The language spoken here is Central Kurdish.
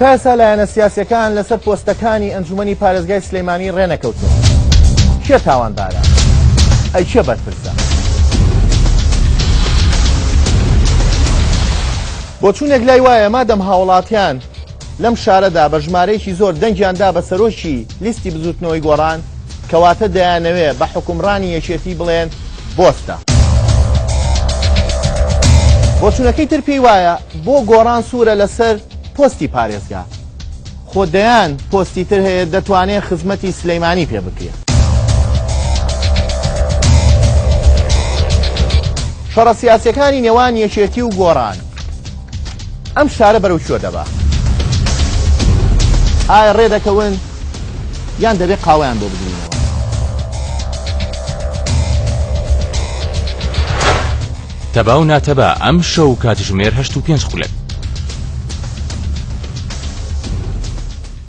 تا ئێستا لایەنە سیاسیەکان لەسەر پۆستەکانی ئەنجومەنی پارێزگای سلێمانی ڕێنەکەوتون. کێ تاوانبارە؟ ئەی کێ بەرپرسە؟ بۆچوونێک لای وایە مادەم هاوڵاتیان لەم شارەدا بە ژمارەیەکی زۆر دەنگیان دا بە سەرۆکی لیستی بزوتنەوەی گۆڕان، کەواتە دەیانەوێ بە حوکمڕانی یەکێتی بڵێن بۆستە. بۆچوونەکەی تر پێی وایە بۆ گۆڕان سوورە لەسەر پۆستی پارێزگا، خۆ دەیان پۆستی تر هەیە دەتوانێ خزمەتی سلیمانی پێ بکرێ. شەڕە سیاسیەکانی نێوان یەکێتی و گۆڕان ئەم شارە بەرەو کوێ دەبا؟ ئایا ڕێ دەکەون یان دەبێ قاوەیان بۆ بگرینەوە؟ تەبا و ناتەبا ئەمشەو کاتژمێر 8 و 5 خولەک.